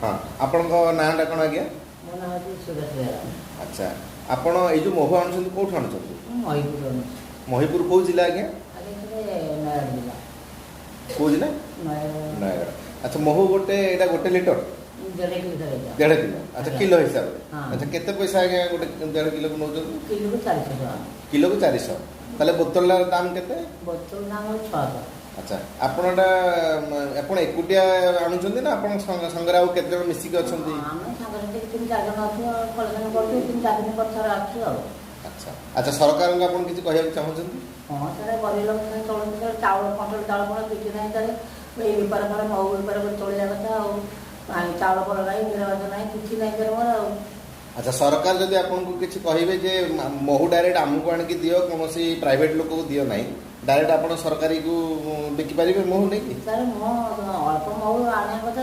ହଁ, ଆପଣଙ୍କ ନାଁଟା କ'ଣ ଆଜ୍ଞା? ମୋ ନାଁ ହେଉଛି ସୁରେଶ ବେହେରା। ଆଚ୍ଛା, ଆପଣ ଏଇ ଯେଉଁ ମହୁ ଆଣୁଛନ୍ତି, କେଉଁଠୁ ଆଣୁଛନ୍ତି? ମୁଁ ମହିପୁର ଆଣୁଛି। ମହିପୁର କେଉଁ ଜିଲ୍ଲା ଆଜ୍ଞା? ଆଜ୍ଞା, ସେଠି ନୟାଗଡ଼ ଜିଲ୍ଲା। କେଉଁ ଜିଲ୍ଲା? ନୟାଗଡ଼। ନୟାଗଡ଼। ଆଚ୍ଛା, ମହୁ ଗୋଟେ, ଏଇଟା 1 ଲିଟର? 1.5 କିଲୋ ସାର୍ ଏଇଟା। 1.5 କିଲୋ, ଆଚ୍ଛା। ଆଜ୍ଞା। କିଲୋ ହିସାବରେ? ହଁ। ଆଚ୍ଛା, କେତେ ପଇସା ଆଜ୍ଞା ଗୋଟେ 1.5 କିଲୋକୁ ନେଉଛନ୍ତି? କିଲୋକୁ 400 ଟଙ୍କା। କିଲୋକୁ 400। ତାହେଲେ ବୋତଲଟାର ଦାମ କେତେ? ବୋତଲ ଦାମ ହେଉଛି 600। ଆଚ୍ଛା, ଆପଣଟା ଆପଣ ଏକୁଟିଆ ଆଣୁଛନ୍ତି ନା ଆପଣ ସାଙ୍ଗରେ ଆଉ କେତେ ଜଣ ମିଶିକି ଅଛନ୍ତି? ଆମେ ସାଙ୍ଗସାଥି ତିନି ଚାରି ଜଣ ଅଛୁ ଆଉ, କଲେକ୍ସନ୍ କରୁଛୁ। 3-4 ଦିନ ପରେ ଥରେ ଆସୁଛୁ ଆଉ। ଆଚ୍ଛା, ସରକାରଙ୍କୁ ଆପଣ କିଛି କହିବାକୁ ଚାହୁଁଛନ୍ତି? ହଁ ସାର୍, ଗରିବ ଲୋକ ସାଙ୍ଗେ ଚଳୁଛୁ ସାର୍। ଚାଉଳ, କଣ୍ଟ୍ରୋଲ ଚାଉଳ ଫାଉଳ କିଛି ନାହିଁ ସାର୍। ଏଇ ବେପାର ଫାର, ମହୁ ବେପାର କରି ଚଳିବା କଥା ଆଉ। ପାଣି ଚାଉଳ ଫାଉଳ ନାହିଁ, ଇନ୍ଦିରାବାସ ନାହିଁ, କିଛି ନାହିଁ ସାର୍ ମୋର ଆଉ। ଆଚ୍ଛା, ସରକାର ଯଦି ଆପଣଙ୍କୁ କିଛି କହିବେ ଯେ ମହୁ ଡାଇରେକ୍ଟ ଆମକୁ ଆଣିକି ଦିଅ, କୌଣସି ପ୍ରାଇଭେଟ ଲୋକକୁ ଦିଅ ନାହିଁ, ଡାଇରେକ୍ଟ ଆପଣ ସରକାରୀକୁ ବିକିପାରିବେ ମହୁ ନେଇକି? ସାର୍, ମୁଁ ଅଳ୍ପ ମହୁ ଆଣିବା କଥା।